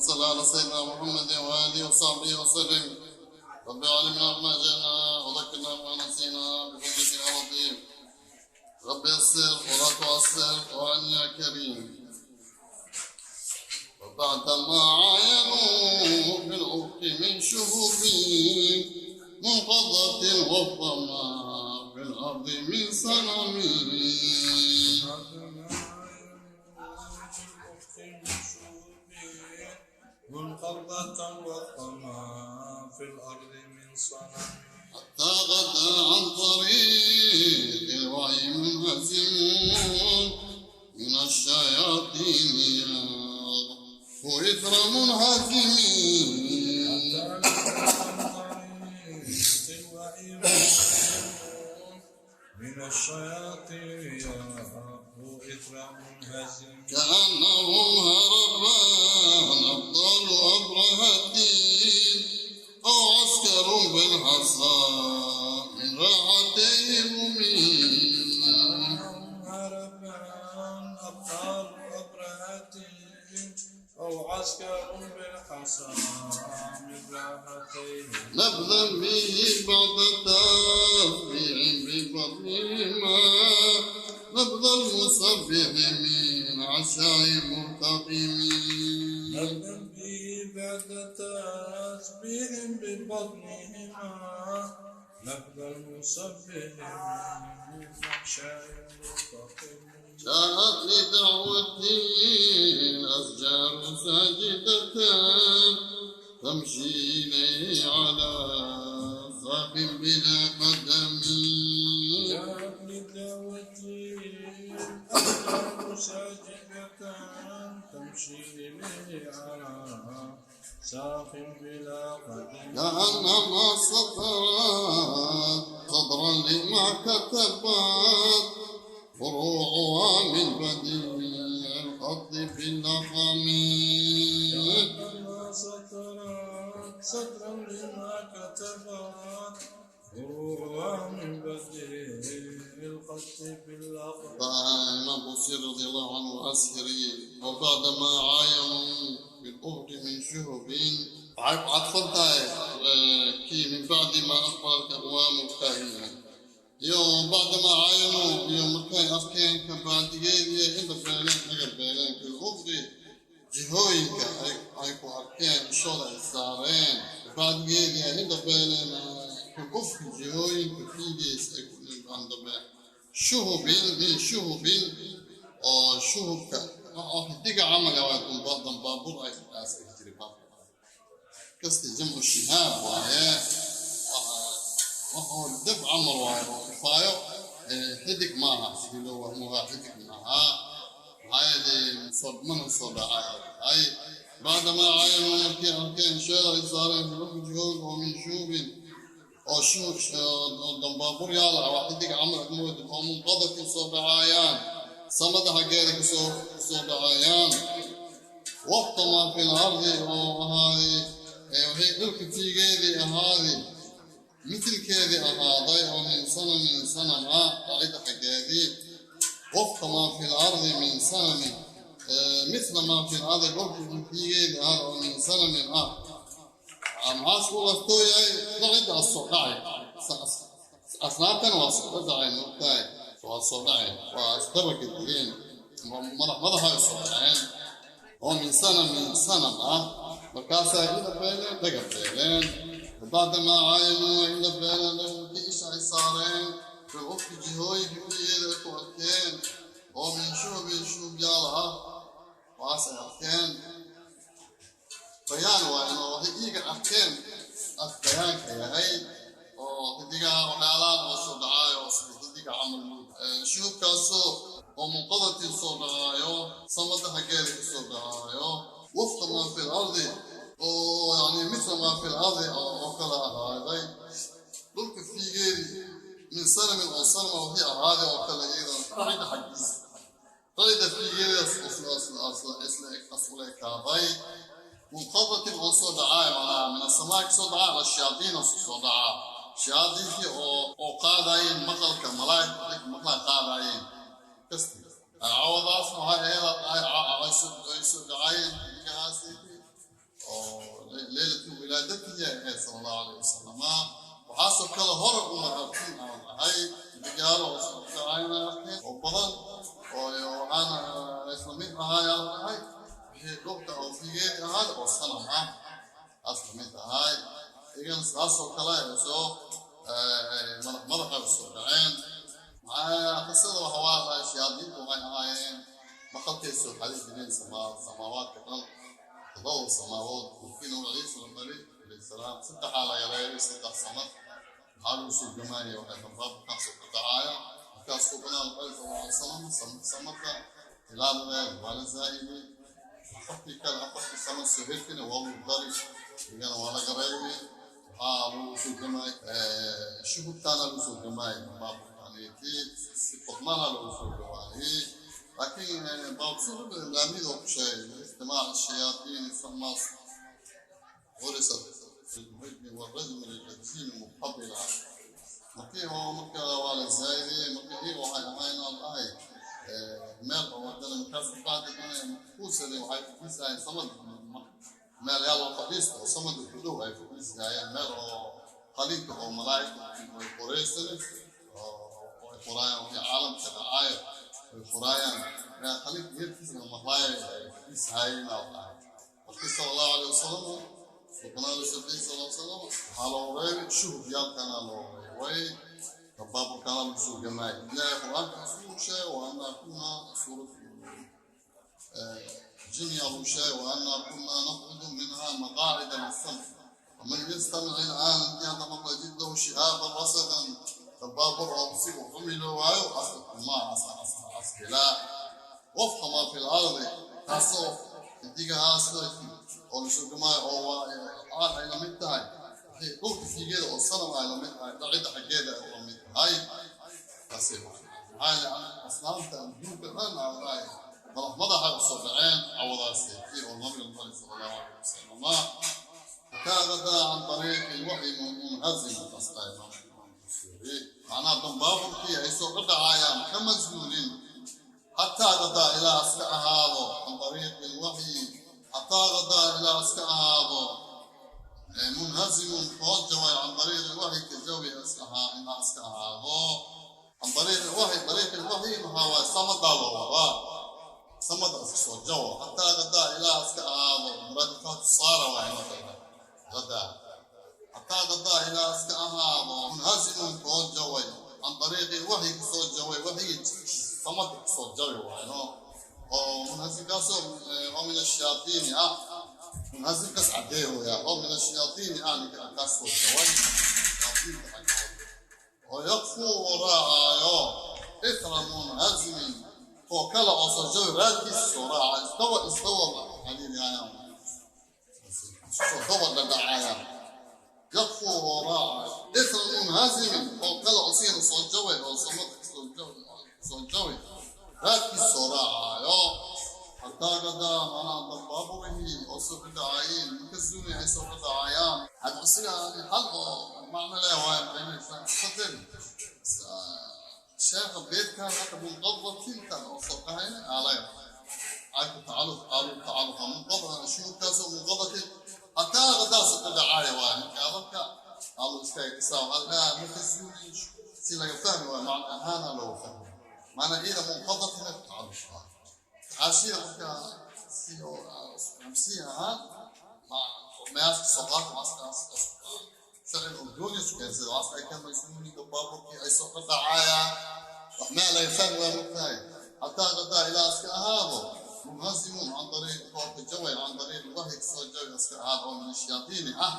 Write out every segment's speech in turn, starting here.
صل على سيدنا محمد وآله وصحبه وسلم. رب علمنا ما جهلنا وذكرنا ما نسينا بفضلك يا لطيف. رب يسر ولا تعسر وعن يا كريم. وبعدما عاينوا في الأفق من شهب منقضة وفق ما في الأرض من صنم. منقضة وما في الأرض من صنم. حتى غدا عن طريق الوعي منهزمون من الشياطين يغفو إثر منهزمين. من الشياطين يغفو إثر منهزم. كأنهم هربان أبطال أبرهة أو عسكر بالحصى من راحتهم. كأنهم هربان أبطال أبرهة أو عسكر بالحصى من راحتيهم. نبذا به بعد تسبيح ببطنهما نبذ المسبح من عشاء مرتقم. نبذا به بعد تسبيح ببطنهما نبذ المسبح من عشاء مرتقم. جاءت لدعوتي الأشجار ساجدة تمشي إليه على ساق بلا قدم. جاءت لدعوتي الأشجار ساجدة تمشي إليه على ساق بلا قدم. كأنما سطرت صدرا لما كتبت فروعها من بديع الخط في النقم. كأنما سطرت صدرا لما كتبت فروعها من بديع الخط في الأقلام. الإمام بوصيري رضي الله عنه أسهري وبعدما عاينوا في الأفق من شهب عطفنتها كي من بعد ما أخبر الأقوام الكاهنة يوم بعدما عاينوا يوم markay arkeen ka bacdigeedii inta beeleen naga beeleen في الأفق jihooyinka ay ku arkeen ishooda ay saareen bacdigeedii ay inta beeleen في الأفق jihooyinka fiigiis ay ku indhabeen shuhubin min shuhubin oo shuhubka oo xidiga camal waa dambaabur ay aas ay jiri kasti jamcu shihaab waaye waxoo dab camal waaye oo ifaayo xidig maaha sidii loo wahmuhaa xidig maaha maxaa yeelay soo mana soo dhacay ay bacdamaa cayanuu markay arkeen sheeda ay saareen في الأفق jihoon oo min shuhubin oo shuhub oo dambaabur yaala waa xidig camal moodid oo munqadatin soo dhacaayaan samada xaggeeda kasoo dhacayaan wafqa maa fi lardi oo ahaaday waxay dhulka fiigeedii ahaaday mitilkeedii ahaaday oo min sanamin sanam ah dhacida xaggeedii wafqa maa fi lardi min sanamin mithla maa fi lardi dhulka fiigeedii ahaaday oo min sanamin ah maxaas u laftoo yahay dhacida as soo dhacay asnaabtan waa soo dhacay mogtahay waa soo dhacay waa isdaba gediyeen madax madaxa ay soo dhaceen oo min sanamin sanam ah markaasaa ila beeleen dhaga beeleen bacdamaa caayanuu ila beeleen markii isha ay saareen في الأفق jihooyinka fiigeeda ay ku arkeen oo min shuhubin shuhubyaal ah waas ay arkeen bayaan waa inuu waxay iiga arkeen af bayaanka yahay oo xidigaha waxyaalahan oo soo dhacaayo oo sida xidiga camal shuhubkaasoo oo munqadatin soo dhacaayo samada xaggeeda ka soo dhacaayo wafqa maa fi lardi oo yani mithla maa fi lardi oo kala ahaaday dhulka fiigeedii min sanamin oo sanama wixii ahaaday oo kale iyadana dhacida xaggiisa dhacida fiigeedaas isla ekaaday munqadatin oo soo dhacaayo macnaha min asamaa ka soo dhacaa ashayaadiin oo soo dhacaa shayaadiintii oo qaadayeen maqalka malaa'igta maqla qaadayeen kasti cawadaasna waxay ay soo dhacayeen xidigahaasi. sala allahu calayhi wasalama. Waxaasoo kale hore uma arkin aan ahay xidigaalo oo soo dhacayna arkeen oo badan oo waxaana isla mid ahay aan ahay wixii dhulka oo figeed ahaad oo sanam ah asla mid ahay iyagana sidaasoo kale ay soo madax madaxa usoo dhaceen. Maxaa qisada waxa waa lahay shayaadiintu waxay ahaayeen maqalkay soo xadi jireen samaawaadka dhan, todoba samaawood markii nabi Ciisa la dhalay calayhi salaam saddexaa la yareeyay, 3 sanad maxaa lagu soo gamaayay waxay dambaabkaasoo ka dhacaaya. Markaas suuqanaa la dhalay sal alay salam sanadka tilaadadeeda waa la zaa'idey, afartii kale afartii sano soo herkina waa lagu dari, iyagana waa laga reebay. Waxaa lagu soo gamaayay shuhubtaana lagu soo gamaayay dambaabkaneetii si qodmana lagu soo gamaayay. لكن باوصول العميد وشيء اجتماع الشياطين ثم غرست في الهجم والرجم للجسيم المقبلة. markii oo marka waa la zaayidiyey, marka iyaga waxay ahayn aan ahay meel oo haddana markaas bacdi dana kuusani waxay fadhiisahayeen samad meel yaal oo fadhiista oo samada ku dhow ay fadhiisahayeen meel oo qalinka oo malaa'igta ay qoreysani oo ay qoraayaan wixii caalamka dhacaayo ay qoraayaan qalinka heerkiisana maqlaaya ay fadhiisahayeen aan ahay. Markii sala allahu calayhi wasalam suuqanaada shafii sala allahu salam waxaa loo reebay shuhubyaalkana loo reebay dabaaburkana lagu soo gamaayay. Ilaahay qur-aanka suu sheegay wa annaa kunaa suurat jiniya lagu sheegay wa annaa kunaa naqcudu minha maqaacida lissamc waman yastamic il'aan intii hadda maqla jid lahu shihaaban rasadan dabaabur oo sigu xumilo waayo asma askilaa wafqa maa fi lardi taasoo xidigahaas oo la soo gamaayo oo waa aad ay la mid tahay wixii dhulka fiigeeda oo sanam ay la mid tahay dhacidda xaggeeda ay la mid tahay. Taasi maxaa yeelay asnaamta adduunka dhan ay madax madaxa usoo dhaceen cawadaasi kii oo nabiga muxamed sala allahu calayhi wasalama حتى غدا عن طريق الوحي منهزم أصلا معناها دنبابرkii ay soo dhacayaan kama zuulin حتى غدا إلى iska ahaado عن طريق الوحي حتى غدا إلى iska ahaado منهزم koo jaway عن طريق الوحي kajawi ilaa iska ahaado عن طريق الوحي. طريق الوحي maxaa waaye samadaa loo wadaa samada iska soo jawo حتى غدا ilaa iska ahaado muraadifaatu saara waaye marka غدا حتى غدا إلى iska ahaado منهزم koo jaway عن طريق الوحي kasoo jaway waxyigii samada kasoo jawi waayno oo munhasimkaasoo oo min ashayaatiini ah munhasimkaas caddeehoya oo min ashayaatiini ah ninka kaas soo jaway shayaatiinta xaggooda oo yaqfuu oo raacaayo ithra munhazimin oo kale oo soo jawi raadkiisa soo raaca istawa istawa xaliiliyayaan soo daba dhadhacayaan yaqfuu oo raacayo ithra munhazimin oo kale oo sigana soo jaway oo samada soo jawi raadkiisa soo raacayo xataa gadaa macnaha dambaaburihii oo soo dhadhacayeen ka zuuni ay soo dhadhacayaan had asiga hal oo macno leh waayo macaynaysaa saddex sheekha beedkan hadda munqadatinta oo soo qahayna aalaya ay ku tacaluq qaalu tacaluqa munqada shuurkaasoo munqadatin xataa gadaa soo dhadhacaya waay marka adalka qaalu iska isaa waxaa la dhahaa marka zuuni si laga fahmi waayo macna ahaana looga fahmi macna iyada munqadatina ku tacaluqa xaashiyada marka si oo xamsiya ahaan meesha soo qaata ficil oo gooni isku keensada waxaas ay ka maysuuniga baaburkii ay soo dhadhacayaan wax meel ay fahmi waa mogtahay xataa gadaa ilaa iska ahaado munhazimun can dariiq koorka jaway can dariiq waxyi kasoo jawi iska ahaado oo min ashayaatiini ah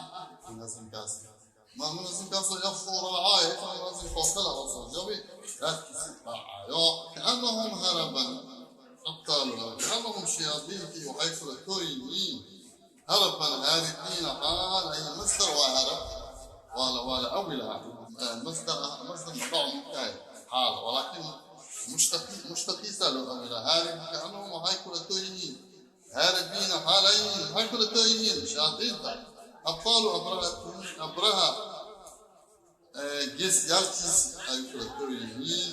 munhazimkaasi ma munhazimkaasoo yakfuu raacaayo ita munhazim koo kale oo soo jawi raadkiisi raacayo kaanahum haraban abtaaluha kaanahum shayaadiintii waxay kula tooyihiin haraban haaribiina xaal ay masdar waa harab ولا أولها مصدر مصدر مضاع منتهي حال ولكن مشتقي سالو أولها هارب كأنهم هاي كل تويين هاربين حالين هاي كل تويين شياطين أبطال أبرهة جيس يالتيس هاي كل تويين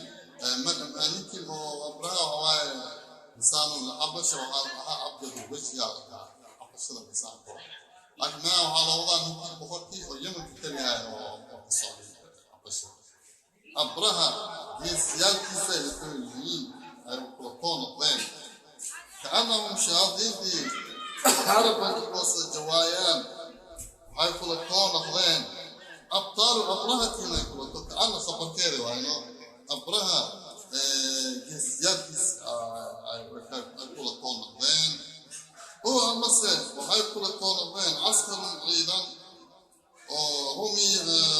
ninkii oo Abraha waxaa waaye insaanu xabasha waxaa ahaa abyadu wejhiga xabashada insaanka. Laakiin maa waxaa loo wadaa ninkii boqorkii oo Yemen ka taliyahay oo ka socday Xabasha. Abraha geesiyaalkiisa ay la too yihiin, ay kula too noqdeen. Kaannahum shayaadiintii haraban ikoo soo jawaayaan, waxay kula too noqdeen abtaalu abrahatiin ay kula too kaana khabarkeeda waayno abraha geesiyaalkiis ay kula too noqdeen, oo amase waxay kula too noqdeen caskarun ciidan oo rumi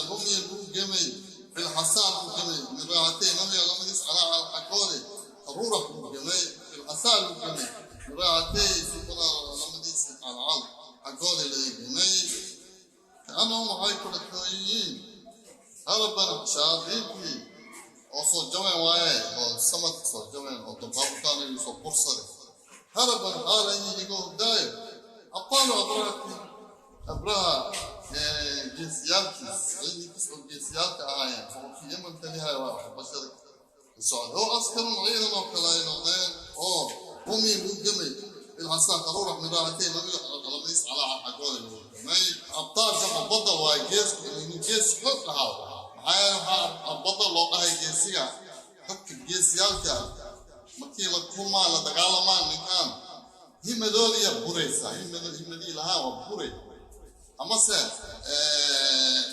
rumi lagu gemay bilxasaa lagu gemay min raaxatay nabiga lamadiis calaacal xaggoode qaruura lagu gemay, bilxasaa lagu gemay min raaxatay subana lamadiis calaacal xaggoode laga gemay. Kaannahum waxay kula tooyihiin haraban shayaadiintii oo soo jabeen waaye, oo samadka soo jabeen oo dabaabukaan soo bursaday, haraban xaalayi igoo hordaayo abtaalu abrahati abraha geesiyaalkiis, ciidankiis oo geesiyaalka ahaayeen, boqorkii Yemen taliyahay waa xabashada socday, oo askarun ciidan oo kale ay noqdeen oo rumi lagu gemay bilxasaa qaruurax min raaxatay nabiga lamadiis calaaca xaggooda lagu gemay. Abtaal jamcu badal waa geesku inuu gees xoog ahaa. Maxaa yeele waxaa badal loo dhahay geesiga, dadka geesiyaalka markii la kulmaa la dagaalamaan ninkaan himadoodiya buraysaa, himadii lahaa waa buray, amase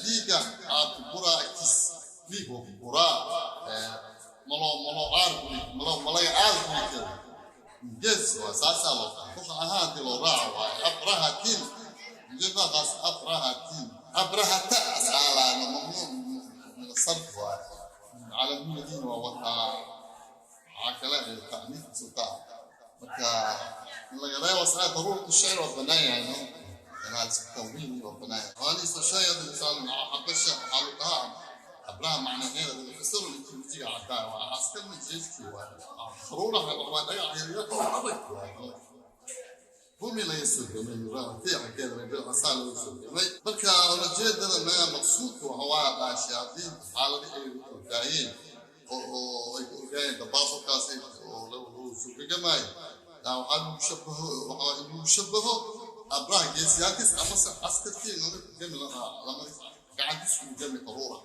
dhiigga aa ku buraa agtiis, dhiig waa ku buraa, malo malo aar malo malaga aar kuri gees waa saasaa loo dhahay. Luqa ahaan hadii loo raaco waaye abrahatin ujeedadaas abrahatin abrahata ascaalaana mamnuuc min asarf waaye, calamiyadiina waa wataa, waxaa kale ta'niif sultaa marka in laga reebo saa daruuratu shicr waa bannaan yahay, no inaad isku tanwiini waa bannaan yahay. Waaniisa shay hadda misaan xabasha waxaa lagu dhahaa abraha macnaheeda lagu fasiro ninkii wejiga caddaa waa askarna jeeskii waa kharuuraha, waa dhagax yaryar oo adag waa rumi laga soo gamay raaxatay xaggeeda bilcasaa laga soo gamay. Marka ulajeedada maa maqsuudka waxa waa dhaa shayaadiinta xaaladii ay ordaayeen oo ay ku ordaayeen dabaabukaas oo lagu soo gagamaayo, taa waxaa lagu shabaho, waxaa in lagu shabaho abraha geesiyaalkiis amase askarkii nala gami lamadiis gacantiis uu gami qaruura.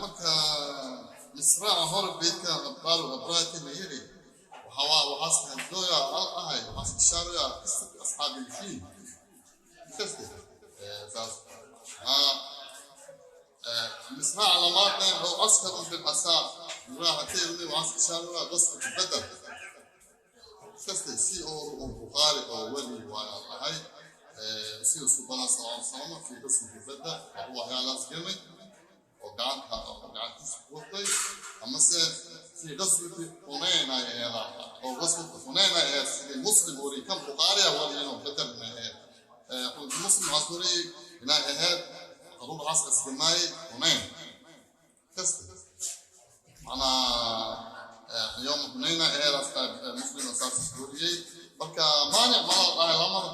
Marka misraaca hore beedka abdaalu abrahati la yiri waxaa waxaas hadlooya al ahay, waxaas ishaaraya qisat asxaabi ilfiil kaste saas. misraaca labaadna oo askarun bilcasaa raaxatay, waxaas ishaaraya qisat Badar kaste si oo Bukhaari oo weli waa ahay sida subana sal alay salam fi qismati Badar oo waxyaalahaas gamay oo gacanta oo gacantiisa ku watay, amase fi qaswati Xunayn ay aheed, oo qaswati Xunayn ay aheed sidii Muslim wariyay. Kan Bukhaari ah wariyo inuu Badar ma aheed, Muslim waxaas wariyay inay aheyd qaruurahaas asgamaayay Xunayn kasta, macnaa yowma Xunayna aheed Muslim saas wariyey. Marka maanic mala dhahay lamada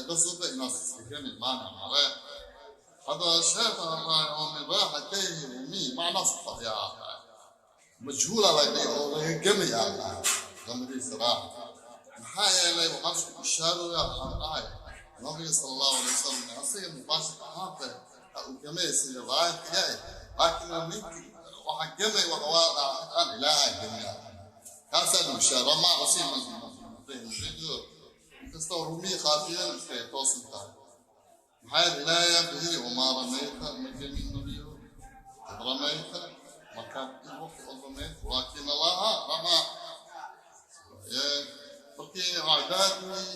qaswada inaas iska gamin, maanic male. هذا شاف من راحتيه ومي مع ناس يا مجهولة لقي جميع لما صراحة maxaa yeelay waxaan isku ishaaraya, waxaan dhahay nabiga sala allahu alay wasalam asiga mubaashir ahaanta ha uu gamay sida daahirka eh, laakiin ninki waxa gamay waxa waa aan ilaaha gamaya, kaasaa lagu ishaara ma usiib inkastoo rumiyi khaafiyan iskay toosan tahay. Maxaa yeelay ilaahay yaa bihiri wamaa ramayta, ma gemin nabiyo id ramayta, markaad id waqti od ramayta walaakin allaha ramaa. Markii acdaadii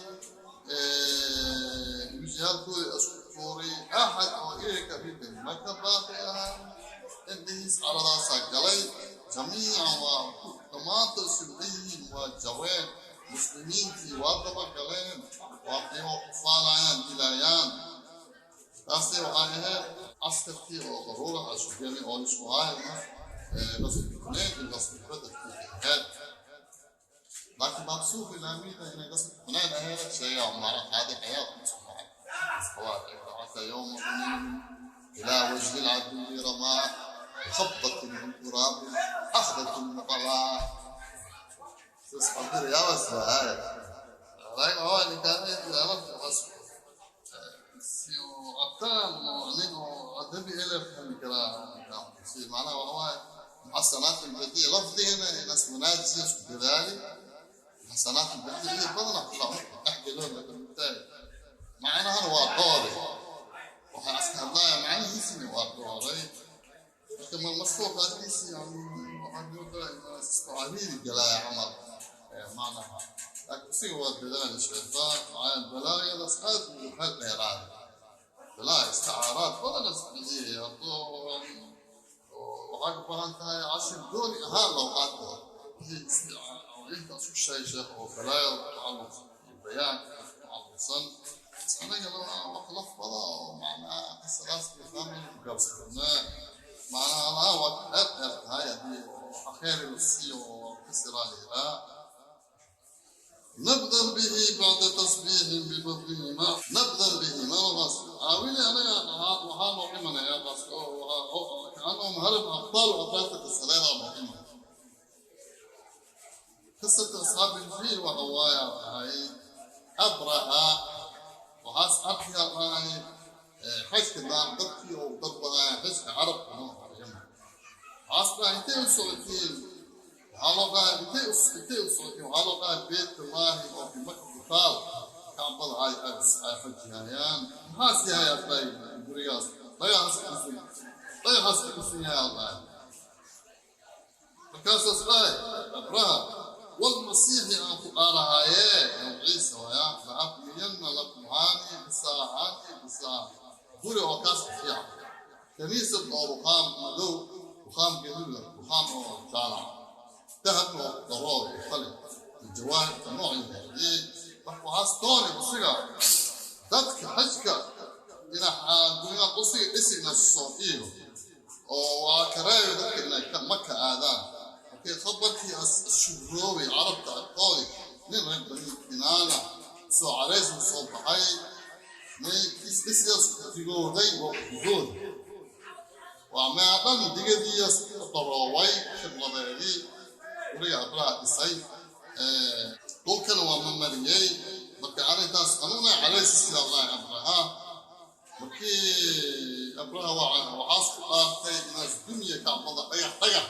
wejiyaalkooda isku tuuray axad oo iyaga riday maka baaqi ahaa indhihiis caradaasaa galay jamiican, waa dhammaantood isku yihiin, waa jabeen muslimiintii, waa daba galeen, waa qiimo ku faalayaan dilayaan. Taasi waxay ahayd askarkii oo daruura isku gelay oo isku haayna qaswat Xunayn iyo qaswat Badarkii ahayd, laakiin maqsuud ilaamida inay qaswat Xunayn ahayd sheegaa هذه حياة حتى يوم حنين إلى وجه العدو رمى خبطة من تراب أخذت النقلاء تصحى يا بس هاي هو اللي كان يعرف si Xataa nin oo adabi ila fahmi karaa macnaha waxa waaye muxasanaat albadiic lafdigana inaas wanaajiyo isku dadaali muxasanaat albadiic badana dhexgeloo lakamitaay macnahana waa dhoore waxaa iska hadlaya macnihiisina waa dhooray marka marmarkoo qaarkiis yani waxaad moodaa inaas isku cariiri galaaya camal macnaha laakiin isiga waa dadaali sheekha maxaa balaayadaas aad ugu xeel dheeraaday balaa isticaaraad badan isbixiyay hadduu waxaa ku baran tahay cashir gooni ahaan loo qaato intaas ku sheegay sheekh oo balaayada ku tacalluqsan iyo bayaanka ku tacalluqsan anaga wax lafbada oo macnaha qisadaas iyo fahmin ku gaabsakanaa macnaha laha waa ka xeel dheer tahay haddii waxa kheyri la siiyo oo qisiraa la yiraa نبذا به بعد تصبيح بفضلهما نبذا به ما غص عاويني أنا وحان وحمنا يا غص كأنهم هرب أبطال وأبطال السلالة وحمنا قصة أصحاب الفيل وهوايا هاي أبرهة وحاس أرحيا هاي حشك دام ضدكي وضدها حشك عرب عاصبة انتي وسعتين waxaa intay u socotay waxaa loo qahay beydkallaahi oo fi maka ku taal kacbada ay xajinayaan maxaas yahay aday gurigaas dhagaxaas kusun dhagaxaas ka kusun yahay allah markaasaas dhahay abraha walmasiixi aan ku dhaarahaaye yow ciisa waya la abniyanna lakum haani bisaahaani bisaa guri oo kaas ku fiican kaniisad oo ruqaam madow ruqaam gaduuda ruqaam oo jaalaca ذهب ضروري خلي الجواهر نوع هذه وحاس توني بصيغة dadka xajka ina dunya qusiga dhisina soo iibo oo waa kareeyo dadka inay maka aadaan markii khabarkii shugroobay carabta agtoodii nin reer bani kinaana soo caraysan soo baxay dhisidaas digooday waa digood waa meedhan digadiias darooway khibladeedii guriga abraha dhisay dhulkana waa mamariyey marka arrintaas hanuuna calaysi sida allahi abraha markii abraha waxaas ku dhaaftay inaas dunya kacbada dhagax dhagax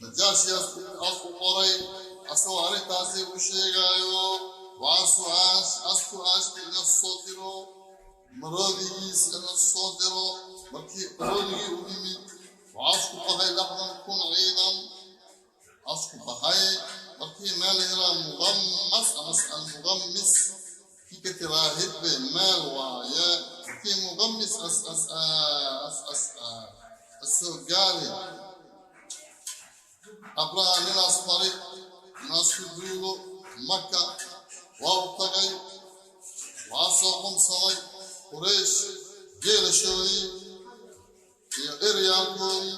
najaashiyaas ku qoray asagoo arrintaasi u sheegaayo waxaa asku aashtay inaas soo diro maroodigiis inaas soo diro markii maroodigii u yimid waxaas ku baxay 60,000 ciidan asku baxay markii meel yaraa muqamas ama almuqamis kii ka tiraahid be meel waaye markii muqamis as as as as as soo gaari abraha ninaas fari ninaas ku duulo maka waa u tagay waa soo qumsaday quraysh geelashoodii iyo eryaalkoodii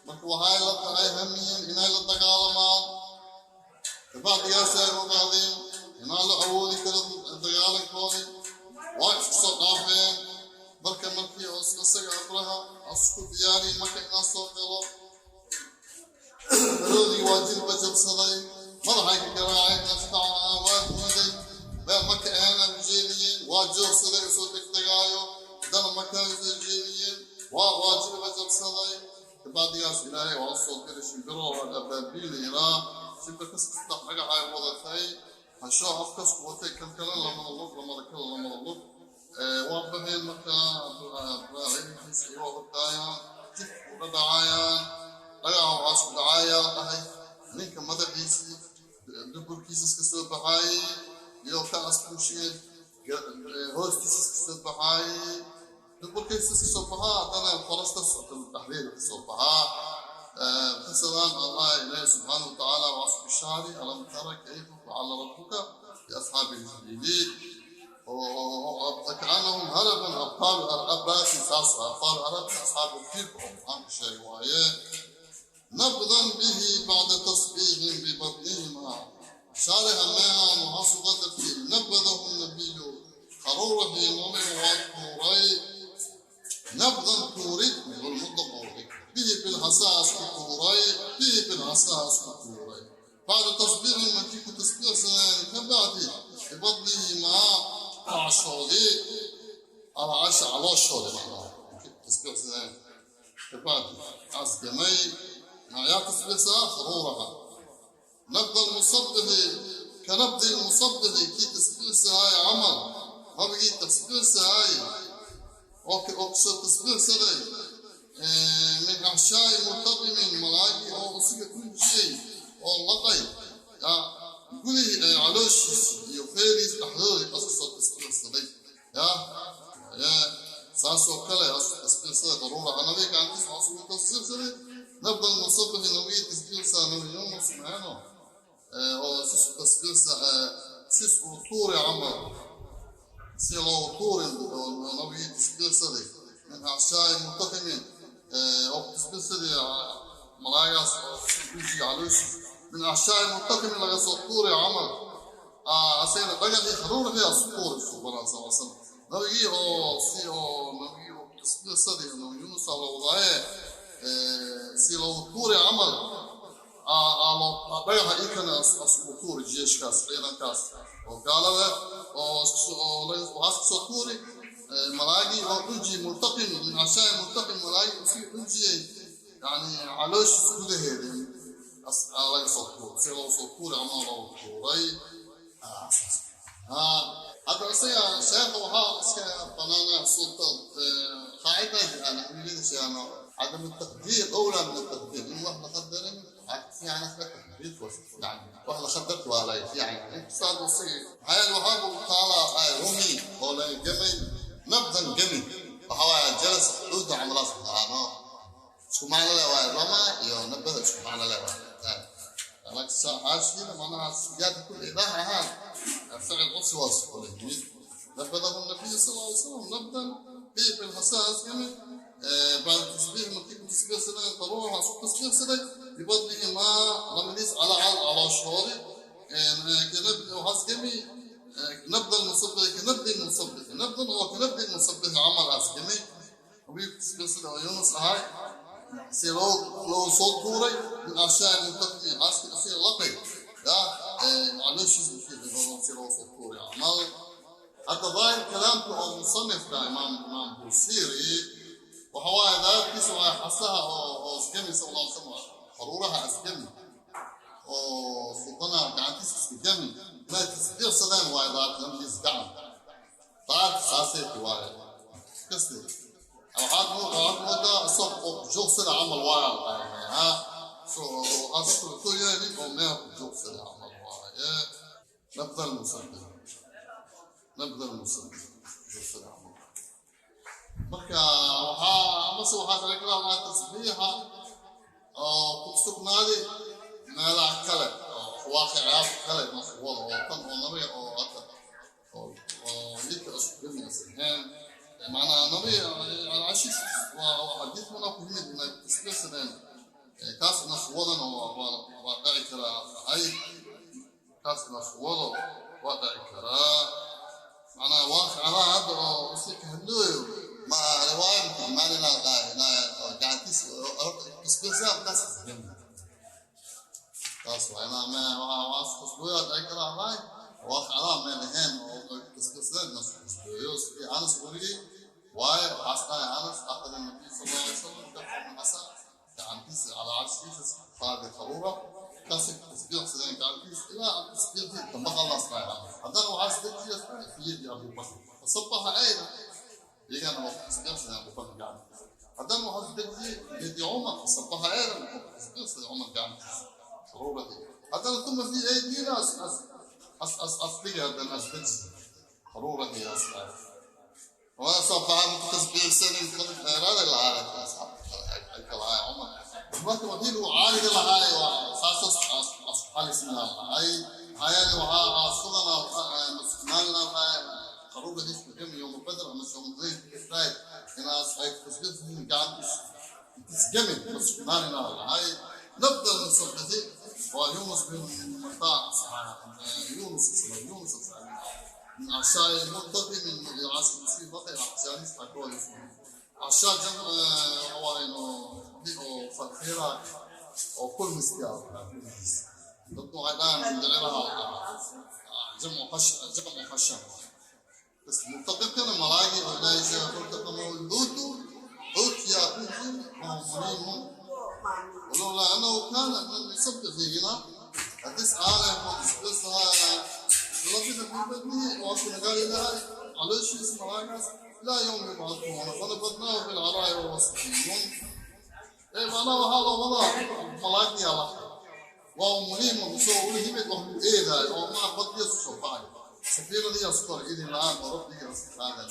marka waxay la tahay hamiyeen inay la dagaalamaan kabacdigaas ay ogaadeen inaan la awoodi karo dagaalankoodii waa isku soo dhaafeen marka markii isaga abraha isku diyaariyeen marka inaan soo galo maroodii waa jilba jabsaday madaxay ka garaaceen naftaca waa diiday meel maka ahana u jeediyeen waa joogsaday usoo degdegaayo haddana maka usoo jeediyeen waa jilba jabsaday kabacdigaas ilaahay waa soo diray shimbiro oo abaabiil yaraa shimbir kasta saddex dhagax ay wadatay hashoo afkas ku watay kan kale lamada lug lamada kale lamada lug waa baxeen markaa ciidankiisa iyagoo hordaayaan jidka u dhadhacayaan dhagaxa waxaa isku dhacayaa la dhahay ninka madaxiisii duburkiisa iska soo baxaayey iyo ka askuushiyeen hoostiisa iska soo baxaayey duburkiisa iska soo baxaa haddana farasta dhexdeeda ka soo baxaa qisadan allah ilaahi subxaanahu watacaala waxaa isku ishaari alam tara kayfa facala rabbuka biasxaabi lfiili كأنهم هربا أبطال أبراسي ساس أبطال عرب أصحاب الفيل عن شيء وهي نبذا به بعد تصبيح ببطنهما شارع ماء وحصدت الفيل نبذه النبي قروره نمر وطوري نبذا تورد والمطلق به بالحساس كوري به بالحساس كوري بعد تصبيح ما فيك تصبيح سنان كبعد ببطنهما عشودي على عشا calooshooda macnaha tasbiixsadeen kabacdi asgamay yaa tasbiixsadaa kharuuraha nabda almusabixi kanabdi lmusabixi kii tasbiixsahaay camal nabigii tasbiixsahaay oo kusoo tasbiixsaday min axshaa'i multaqimin malaa'igii oo usiga dhunjiyey oo laqay yaa gudihii calooshiis iyo feeriis dhexdoodii askusoo tasbiixsaday yaa saasoo kale tasbiixsaday qaruuraha nabiga gacantiisa waxaa ugu tasbiixsaday nabda almusabixi nabigii tasbiixsaa nabi Yunus maano oo sis tasbiixsa sis uu tuuri camal si loo tuurin nabigii tasbiixsaday min axshaa'i multaqimin oo tasbiixsaday malaagaas oo gujiga calooshiis min axshaa'i multaqimin laga soo tuuri camal asagana dhagaxii kharuurxii asu tuuri subanaa sal slam nabigii oo si oo nabigii oo tasbiixsaday nabi Yunus aa la wadaaye si loogu tuuri camal dhagaxa ikana asugu tuuri jeeshkaas ciidankaas oo gaalada oo waxaas kusoo tuuri malaagii oo dhunjiyey multaqim min axshaa'i multaqim malaagii usii dhunjiyey yani calooshiis gudaheeda laga soo tuuri si loogu soo tuuri camal loogu tuuray. Hadda isaga sheekha waxaa iska banaana sulta qaacida naxwiyada sheegano عدم التقدير أولى من التقدير إن واحدة قدرن يعني تقدير يعني واحدة قدرت ولا يعني اقتصاد وصي هاي الوهاب طالع رمي ولا جمي نبذا جمي وهو جلس حدود عمل سبحانه شو معنى لا رمى يا نبذ شو معنى لا لك عاشين معناها سيادة كل إله هذا الفعل عصي وصف نبذه النبي صلى الله عليه وسلم نبذا به بالحساس جمي بعد التسبيح مرتكب تسبيح سنة تروح على تسبيح سنة ببطنه ما رمليس على على شهوري كنبذ وحس جمي نبذ المصبح كنبذ المصبح نبذ هو كنبذ المصبح عمل عسكري وبيك تسبيح سنة ويونس هاي سيرو لو صوت كوري من عشان منطقي عسكري أصير لقي لا معلش اسمه كيف سيرو صوت كوري عمل. حتى ظاهر كلامته أو مصنف إمام بوصيري وهو ذاك كيس حسها أو أسجمي صلى الله عليه وسلم قرورها أسجمي أو سلطانها كعنتيس أسجمي لا تسبيح سلام وايد لم يزدعم طارت ساسيت وايد كسر أو حد مو صف جوسر عمل وايد ها شو أصل كل يعني أو ما جوسر عمل وايد نبذ المصدق نبذ المصدق جوسر عمل. Marka waxaa amase waxaa kale kala lahaa tasbiixa oo ku sugnaaday meelaha kale oo waaqicaad kale masuwada oo tan oo nabiga oo hadda oo yidka isku ahayn macnaha nabiga alcashiis waa xadiis mana ku yimid inay tasbiixsadeen kaas nasuwadana waa dhici karaa ay kaas nasuwado waa dhici karaa macnaha waaqicadaha hadda oo si ka hadlooyo ما رواية ما لنا لا قاعد تسبيح كاس كاس وأنا ما واصف ذكر هاي واقع ما لهن تسبيح نص يوسف أنس ولي واي أصلا أنس أخذ النبي صلى الله عليه وسلم دفع من حسن كان كيس على عرش كيس قاد خرورة كاس تسبيح سنين كان كيس إلى تسبيح ثم خلص هذا هو عرش في يد أبو بكر فصبح أيضا يجي وقت تسبيح أبو بكر قاعد هذا هو يدي عمر فصبح أيضا تسبيح عمر قاعد خرورة هذا ثم في أيدينا أس أس أس أس أصدق هذا الأسدج خرورة هي أصلا وصبح تسبيح سنين هذا العالم عمر marka hadii uu caaliga lahaa waa saasas asxaalisna ay hayani waxaa sidana muslimaanna qaruuba isku kam yawm badr ama sawmay israel inaas ay tasbiixin gacan isgamin muslimaanna lahay نبدأ من صفحتي ويونس بن متاع يونس يونس من عشاء المنطقي من عاصمة المسيح بقي عشاء نسبة عشاء جمع هو إنه فخيرة وكل مسكار ضد غدان من دعيرها جمع خشم جمع خشم بس ملتقم كان ملاقي ولا يشاء فالتقمه الحوت، حوت يا وهو مليم. ولولا أنه كان من المسبحين حديث عالم ومسبسها لبث في بطنه وأصل قال لها على شيء اسمه لا يوم يبعثون فنبذناه في العراء وهو سقيم. إيه معناه هذا وضع ملاقي الله وهو مليم وسوى له وهو إيه ذا وما قد يسوع سفينة يسكر إذن الآن وربه هذا.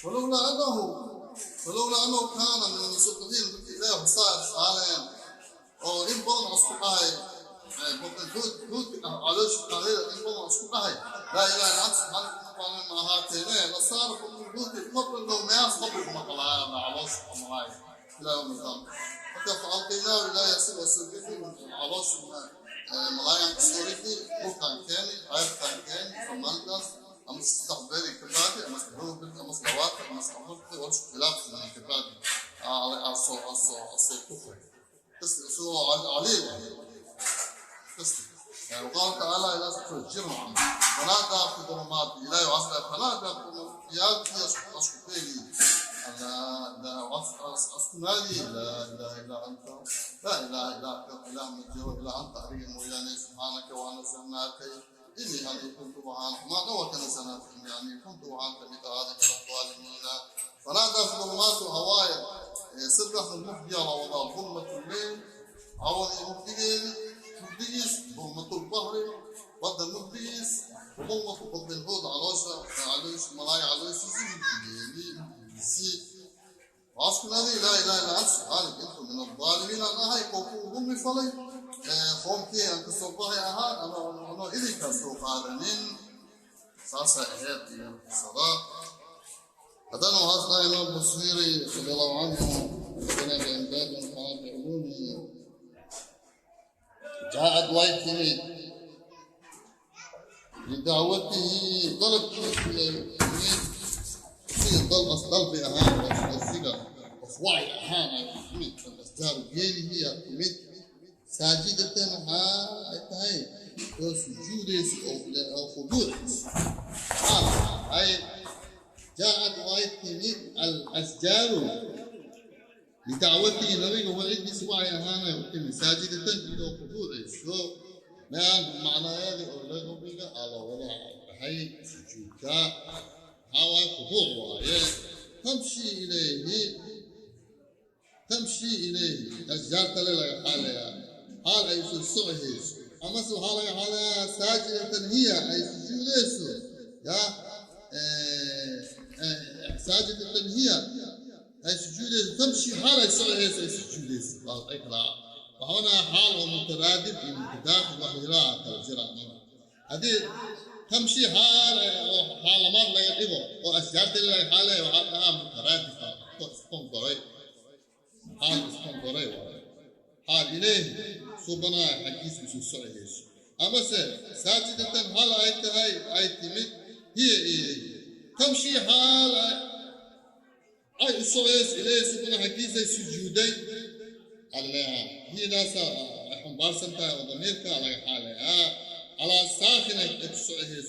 ولولا أنه كان من المسبحين بالإله صار حاليا أو إن بضن أصدقائي بطن حوت علوش قليل إن بضن أصدقائي لا إله إلا أنت سبحانك ما هاتين لصار من الحوت قبل لو ما يصبر مقلايا علوش ملاي إلى يوم القيامة. حتى فألقيناه لا يصل وسبحه علوش ملايا كسورتي بوكان كاني عيبتان كاني فمالداس أمس استقبالي كبادي أمس بروبت أمس لوات أمس أمرتي ورش خلاف من كبادي على أصو أصو أصو كفر بس سو عليه بس. وقال تعالى إلى تفجرهم فنادى في ظلمات إلى يعصى فنادى في ظلمات أشكتيلي لا لا أسكنالي لا إله إلا أنت لا إله إلا إله من جوه إلا أنت أريم وياني سبحانك وأنا سناك إني أني كنت وعان ما نوك سناك إني أني كنت وعان كمثل هذا من الظالمين. فنادى في ظلمات هواي سبح المحيا وضع ظلمة الليل عوض مبدئ مبدئس ظلمة البحر وضع مبدئس وظلمة بطن الحوت علوش ملاي علوش سي وعسكن هذه لا إله إلا أنت سبحانك أنت من الظالمين. أنا هاي كوكو ظلمي فلي قومتي أنت صباحي أهان أنا إليك سوق عالمين ساسا إهاتي الصلاة. هذا وعسنا إمام بصيري رضي الله عنه ربنا بإمداد ونفعنا بعلومه. جاءت وايتمي لدعوته طلب ضل طلبي أهان والسيقة وفوعي أهان الأشجار جيني هي تمد ساجدة هاي سجود أو خضوع هاي. جاءت وايتمي الأشجار لدعوته نبي وعيد سوعي أهان وتمد ساجدة إلى خضوع شو ما معنى هذه أولا بيجا على وضع هاي سجودك هو خضوع وايه تمشي إليه أشجار تلي حالها حال أي سوسعه أما سبحانه حالها ساجدة هي أي سجوديسو يا ساجدة هي أي سجوديسو تمشي حال أي سوسعه أي سجوديسو اقرأ. وهنا حال مترادف متداخل وحراء الجرا هذه تمشي حال حال ما لا يدعو وأشجار تلي حالها وحالها مترادفة اسكندري حال اسكندري حال إليه سبحانه حديث بسوسعه أما ساجدة حال أي هاي أي تمد هي إليه تمشي حال أي سوسعه إليه سبحانه حديث سجودي الله هي ناس حنبار سنتا وضميرك على حالها على ساخنة تسعه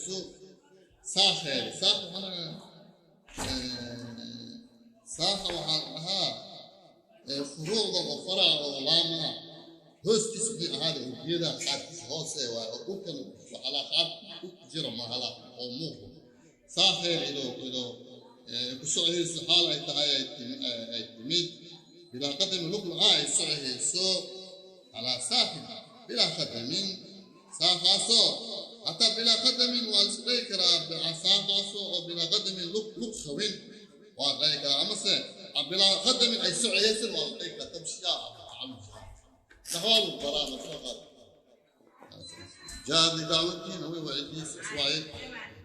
ساخر ساخ هنا ساخ وحالها فروع وفرع ولامها هوستس هذا وكذا خاطس هوسه وكان على خاط جرى ما هلا أمور ساخر إلو كسعه سحال أي تمد بلا قدم لقلعة سعه سو على ساخن بلا قدم ساخاسو حتى بلا قدم والسكرا ساخاسو أو بلا قدم لق خوين وذلك أمس بلا قدم أي سعيس وذلك تمشي نحو البرامج فقط. جاء لدعوته نوي وعديس إسرائيل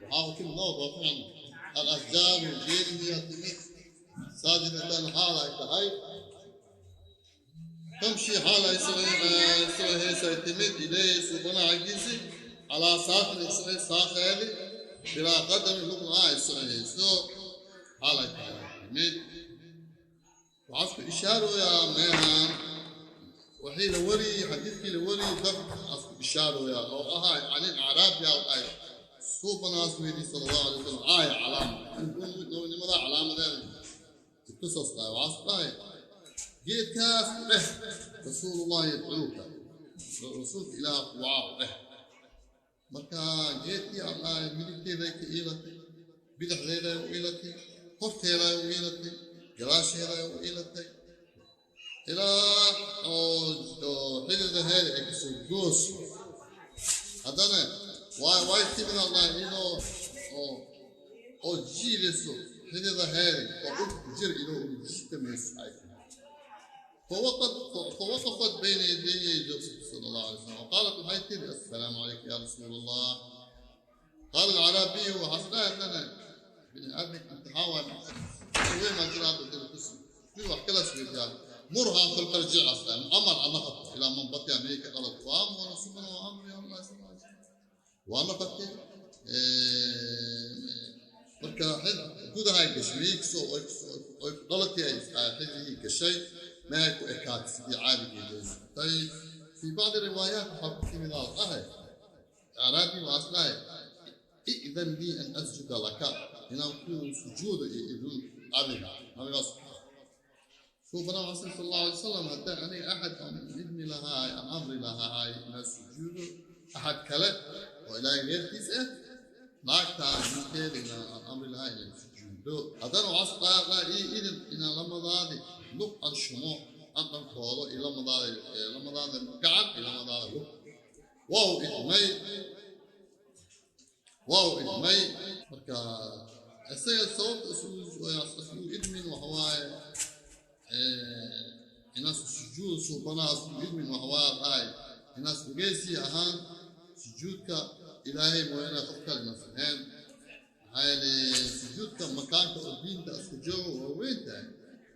وحاول كل موضوع فعلا الأشجار والجيل هي تميت ساجدة حالة هاي تمشي حالة إسرائيل سيتمد إليه سبحانه عجيزي على ساخن إسرائيل ساخن بلا قدم لقمة إسرائيل سو حالة تمد وعصب إشارة يا ميهان وحي لوري حديثك لوري ضبط عصب إشارة يا أو أها عن الأعراب يا أي Suubanaas weydiy sala allahu alay wasalam, aaya calaama nabinimada calaamadeeda itusaas dhahay. Waxaas dhahay geedkaas ku dheh, "Rasuulullahi yadcuuka," rasuulka Ilaah kuwaa u dheh. Marka geedkii aan dhahay midigteeday ka iilatay, bidaxdeeday u iilatay, horteeday u iilatay, gadaasheeday u iilatay, ilaa oo xididaheeda ay kasoo gooso. Haddana way timid aan dhahay iyadoo oo jiidayso xididaheeda oo dhulka ku jira, iyadoo u jiitamayso ay timid. فوقفت بين يدي صلى الله عليه وسلم وقالت وحيتي: "السلام عليك يا رسول الله". قال الأعرابي وحسنا لنا بني آدمك امتحان وين ما جرى في واحد كلا سويت مرها فلترجع أصلا أمر على نقط إلى منبطها أمريكا. قالت وأمر رسولنا وأمر يا الله صلى الله عليه وسلم ونقطتي. Marka gudahay gashay meekasoo ay dhalatay, ay xididihii gashay, mehay ku ekaatay sidii caadigeeda noqotay. في بعض الروايات waxaa ku timid aa dhahay acraabi waxaas dhahay: "I'dan lii an asjuda laka," inaan ku sujuudo iyo idin adiga nabigaas. Suubana waxaa sal allahu alay wasalam, haddaan aniga axad aan idmi lahaay, aan amri lahaay inaan sujuudo axad kale oo Ilaahay reerkiis ah, naagtaa ninkeeda inaan aan amri lahaa inaan sujuudo. Haddana waxaas dhahaa ii idin inaan lamadaadi lug aan shumo, aan dhankoodo iyo lamadaada gacan iyo lamadaada lug. Waa u idmay, waa u idmay. Marka isaga sababta isugu idmin waxa waaye inaas sujuud suubanaha isugu idmin waxa waa dhahay inaas ogeysi ahaan sujuudka Ilaahay mooyaane qof kale inaas ahayn. Maxaa yeelay sujuudka makaanka oo diinta isku joogo waa weyn tahay.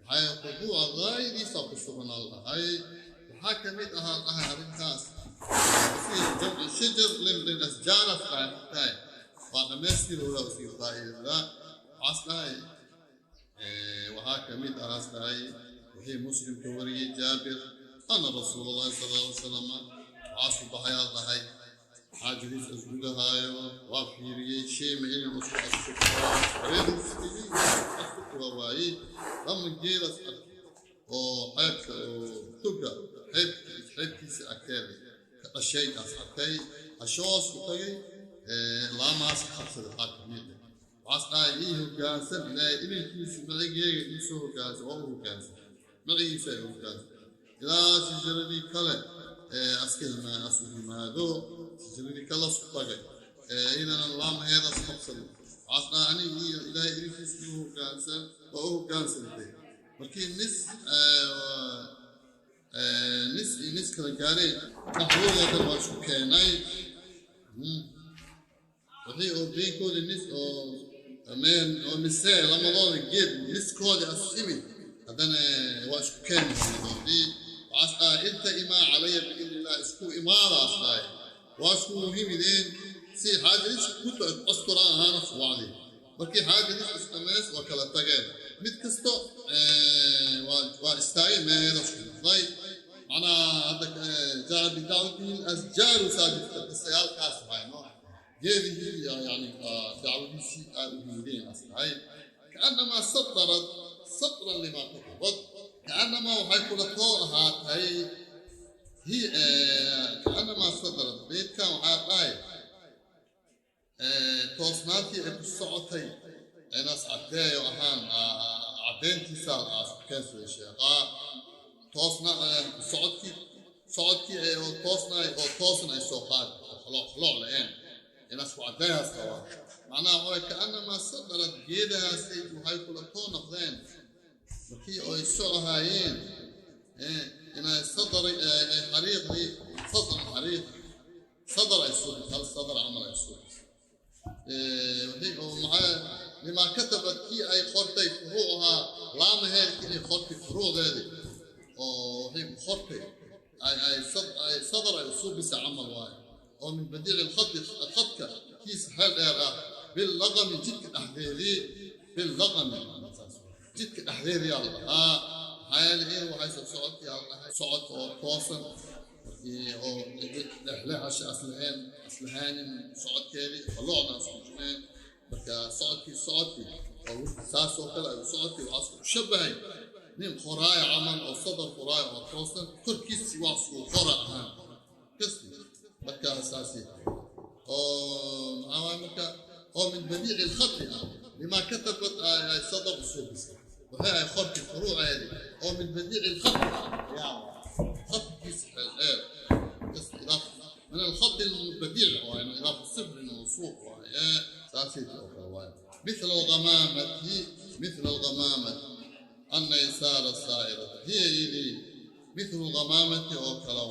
Maxaa yeelay khuduuca gaayadiisa ku sugan al dhahay. Waxaa ka mid ahaa dhahay arrintaas sida jamci shajar lil asjaar tahay, waa dhammaystirooda usii faa'iidada. Waxaas dhahay waxaa ka mid ahaas dhahay wixii Muslim ka wariyey Jaabir ana rasuul allahi sala alla alay wasalam waxaasu baxayaa dhahay xaajadiis isgudahaayo, waa fiiriyey shay ma inuu isku asturto waa waayey. Lama geedaas arkay oo xeebta oo toga xeebtiisa agteeda ka dhashay aas arkay, hashoos u tagay, laamahaas ka qabsaday qaar ka mid ah. Waxaas dhahay: "Ii hoggaansan Ilaahay idinkiisa, macigeega iisoo hoggaansan." Waa u hoggaansan, macigiisa ay hoggaansan ilaa shajaradii kale aska asu yimaado. Shajaradii kale isku tagay, iyadana laamaheedaas qabsaday. Waxaas dhahay: "Aniga iyo Ilaahay idinkiisa ii hoggaansan." Waa u hoggaansantay. Markii nis iyo nis kala gaareen, dhaxdooda waa isku keenay wixii oo beenkoodii nis oo meen oo mise lamadooda geed niskoodii asimi. Haddana waa isku keenay lamadoodii. Waxaas dhahay: "Ilta'imaa calaya biidni illah," isku imaadaas dhahay. Waa isku muhimideen si xaajadiis ku asturaan ahaana wacdi. Markii xaajadiis isdhammays waa kala tageen, mid kasto waa istaagay meeheedas ku noqday. Macnaha hadda jaa bidacwatihi lasjaaru saajidka qisayaalkaas hayno geedihii yani dacwadiisii aa u hiideen as tahay. Kaannamaa satarat satran limaa katabat, kaannamaa waxay kula too ahaatay hi kaannamaa satarat beydkan. Waxaa dhahay toosnaantii ay ku socotay inaas caddeeyo ahaan caddeyntiisa aas ku keensaday sheeqaa toosna socodkii ay oo toosnaay oo toosan ay soo qaadi oo xolooc xolooc la-een inaas ku caddeeyaas qabaa. Macnaha waxaa kaannamaa sadarad geedahaasi waxay kula too noqdeen markii ay socohaayeen inay sadari ay xariiqdii sadran xariiq sadar ay suubis hal sadar camal ay suubis wixii oo maxaa limaa katabat kii ay qortay furuucahaa laamaheedkii ay qortay furuucdeedii oo waxay ku qortay ay sadar ay usuubisa camal waaye oo min badiici lkhadi khadka kiisa xeel dheer ah billaqami jidka dhexdeedii, billaqami jidka dhexdeedii aa la dhahaa. Maxaa yeelay in waxay soo socodkii aa la dhahay socod oo toosan. Oo lexleexasha aslahayn aslahaanin socodkeedii qalloocna isku jireen. Marka socodkii oo saas oo kale ayuu socodkii waxaa isku shabahay nin qoraaya camal oo sadar qoraaya oo toosan korkiisi waa isku qora ahaan kasti. Marka saasi oo maxaa waaye marka oo min badiici lkhati ah lima katabat ay sadar usoo bisay waxay ay qorkii furuuceedii oo min badiici lkhati ah yaa خطkiisa xeel بس إضافة من الخط البديع يعني إضافة الصفر الموصوف ساسيتي أو مثل الغمامة، مثل الغمامة أن يسار السائرة هي إلي مثل الغمامة أو كلا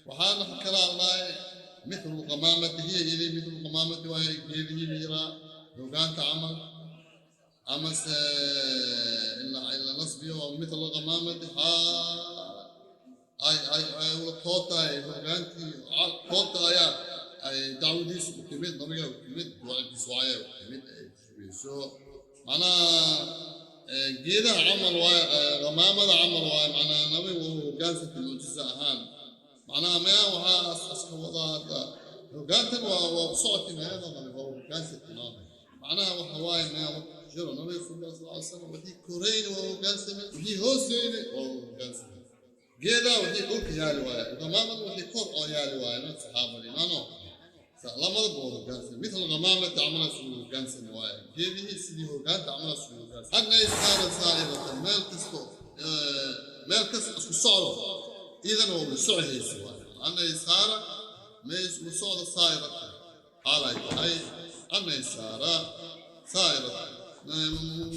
وحانا كلا الله مثل الغمامة هي إلي مثل الغمامة وهي هذه ميرا لوغان تعمل أمس إلا نصبي مثل الغمامة ay ay ay ula toota ay hogaantii toota ayaa ay dacwadiisu u timid, nabiga u timid, ducadiisu ayaa u timid ay sugayso. Macnaha geedaha camal waaye, ghamaamada camal waaye. Macnaha nabigu uu hogaansatay mucjiza ahaan. Macnaha maya waxaa iska wadaa hadda hogaantan waa socodkii meelada nabiga waa hogaansatay. Macnaha waxa waaye maya jiro nabiga sal alla alay salam wixii korayna waa hogaansamay, wixii hooseyna waa hogaansamay. Geedaa wixii dhulka yaali waaye, ghamaamada wixii kor oo yaali waaye na saxaabadii maano lamadaba waa hogaansan. Mithl ghamaamati camalaas uu hogaansan waaye, geedihii sidii hogaanta camalaas uu hogaansan. Anna isaara saa'iratan meel kasto meel kasta isku socdo idan waa ula socodaysa waaye. Anna isaara may isku socdo saa'iratan xaal ay tahay anna isaara saa'iratan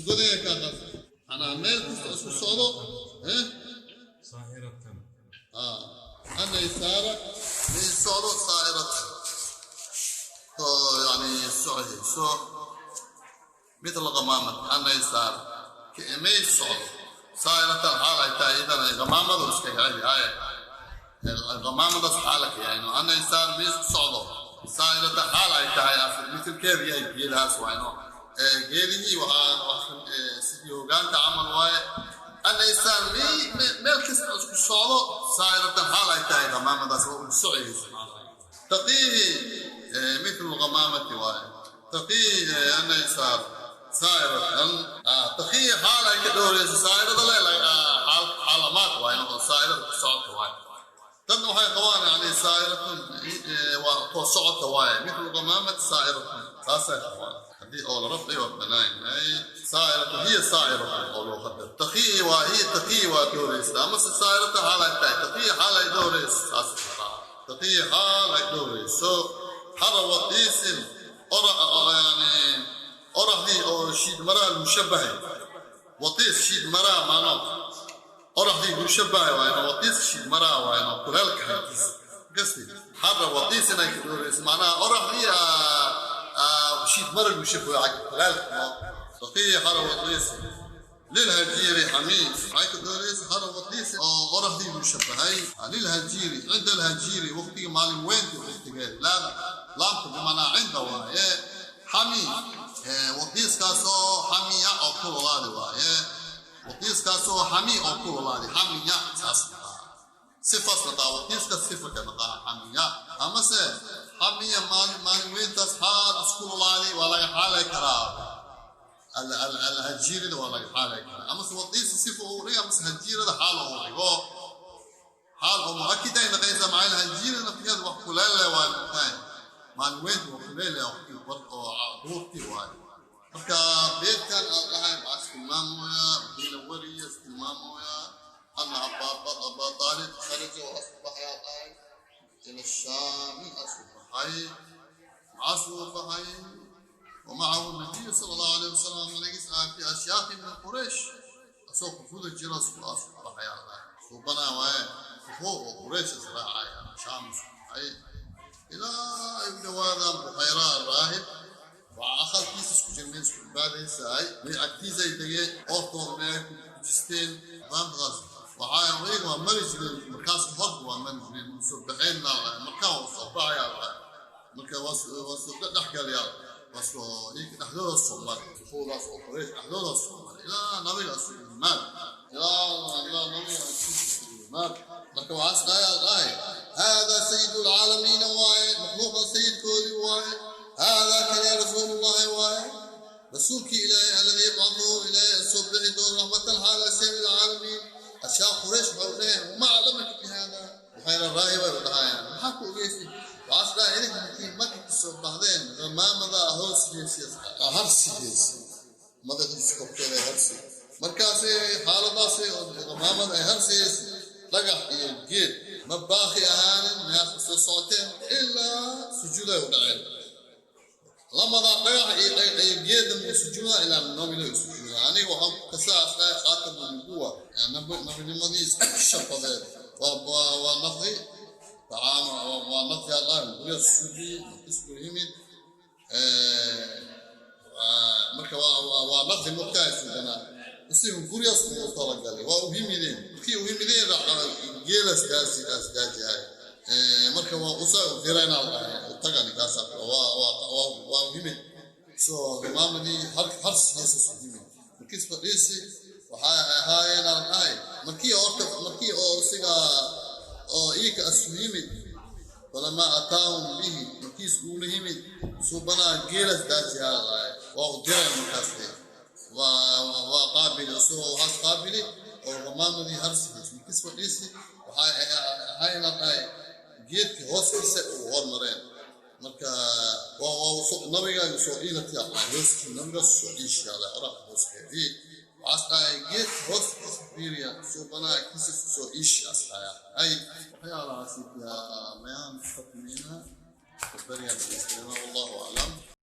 godaya kaa qas macnaha meel kasta isku socdo eh. سائرة. آه. أن يسار يسار سائرة يعني سعي سو مثل غمامة أن يسار ما يسعد سائرة الحالة إذا غمامة وش هاي الغمامة بس حالك يعني أن يسار ميس صعده سائرة الحالة مثل كيف يجي لها سوينو geedihii waxaa sidii hogaanta camal waaye anna isaan meel kasta isku socdo saa'iratan xaal ay tahay ghamaamadaas waa ugu socaysa taqiihi mithlu ghamaamati waaye taqiihi anna isaar saa'iratan taqiihi xaal ay ka dhowrayso saa'irada le xaalamaad waaye oo saa'irada ku socota waaye. Tan waxay qabaan yani saa'iratun waa too socota waaye mithlu ghamaamati saa'iratun saasay qabaan haddii oo la rafci waa banaan ay saa'iratu hiya saa'iratu oo loo qadar taqiihi waa hiya taqiihi waa dhowraysa ama se saa'irata xaal ay tahay taqiihi xaal ay dhowrayso saas taqiihi xaal ay dhowrayso xara watiisin ora yani orahdii oo shiid maraha lagu shabahay watiis shiid maraha maano orahdii lagu shabahay waayno watiis shiid maraha waayno kuleelka hankiisa kasti xara watiisin ay ka dhowrayso macnaha orahdii shiid mara lagu shabahay xagga kuleelka taqiihi xara watiisin للهجير حميد عيك دوريس حر وطيس orahdii lagu shabahay للهجير عند الهجير waqtiga maalin weynti waqtigeed لا laamta bimacnaa cinda waaye xami watiiskaasoo xamiya oo kululaadi waaye watiiskaasoo xami oo kululaadi xamiya saas sifas la watiiska sifa ka naqaa xamiya amase xamiya maalin weyntaas xaal iskululaadi waa laga xaalay karaa alhajiirida waa laga xaalay karaa amase watiis sifa uu dhigo amase hajiirada xaal uu dhigo xaal oo mu'akid ay naqaysaa macaa alhajiirada naftigeeda wax kuleele waa noqtahay maalin weynta waa kuleele oo duurtii waaye. Marka beedkan aan dhahay waxaa istilmaamooyaa wixii la wariya istilmaamooyaa ana abaa aalib kharaja oo asku baxay aan dhahay ila shaami asku baxay maxaa suu baxay ومعه النبي صلى الله عليه وسلم في أشياخ من قريش أسوق فوض الجرس وأسوق بحي الله سوبنا واي فوق قريش زراعة شام أي إلى ابن هذا بحيرة الراهب وأخذ كيس isku jirmeen isku cibaadaysaay may agtiisa ay degeen oortooda meel ay ku jisteen daantaas waxaa iyaga waa mari jireen markaas horta waa mari jireen soo baxeenna markaa waa soo baxayaa marka waa soo dhexgalayaa waa soo iyaga dhexdooda soo maray fuudaas oo Quraysh dhexdooda soo maray ilaa nabiga isugu yimaad ilaa nabiga isugu yimaad. Marka waxaas dhahay haadaa sayidu lcaalamiina waaye, makhluuqa sayidkoodii waaye. Haadaa kale rasuulullahi waaye, rasuulkii Ilaahay, alladii yabcaduhu Ilaahay soo bixi doono raxmatan xaala lilcaalamiin. Ashaa Quraysh waxay u dhaheen: "Wamaa aclamaka bi hada?" Waxayna raahi bay u dhahayaan: "Maxaa ku ogeysay?" Waxaas dhahay: "Idinka markii Maka kasoo baxdeen, hamaamada hoos harsigiisa, madaxiisa korkeeda harsi." Markaasi xaaladaasi hamaamada ay harsiyeysa, dhagax iyo geed ma baaqi ahaanin meesha soo socoteen ilaa sujuuday u dhaceen. Lamada dhagax iyo geedda mu sujuuda ilaa nabiga u sujuuda. Aniga waxaan ku kasaas dhahay khaatamu nubuwa, nabinimadiisa shafadeed waa naqdi طعام, waa naqdi. Allah gurya sujuudi isku yimid. Marka waa naqdi mogtahay suudanaa isigu guryaas ugu talagalay. Waa u yimideen. Markii u yimideen, geelas daasi as daajihay. Marka waa usaa u dirayna taga ninkaas waa u yimid. So imaamadii harsigiisa u yimid. Markiis fadhiisi waxay ahaayeen aan dhahay markii horta markii oo isiga oo iika asu yimid, falamaa ataahum bihi, markiis uula yimid suubanaa, geelas daajihaa dhahay. Waa u diray markaas, waa qaabili isagoo waxaas qaabili oo ramaamadii harsigiis. Markiis fadhiisi waxay ahaayeen dhahay geedka hooskiisa uu hormareen. Marka nabiga soo iilati hooskii, nabiga soo iishaada orax hooskeedii. Waxaas dhahay geedka hooskiisa fiiriya, suubanaa kiisa soo iishaas dhaya. Ay waxyaalahaasi mayaan xukmina barya. Wallahu aclam.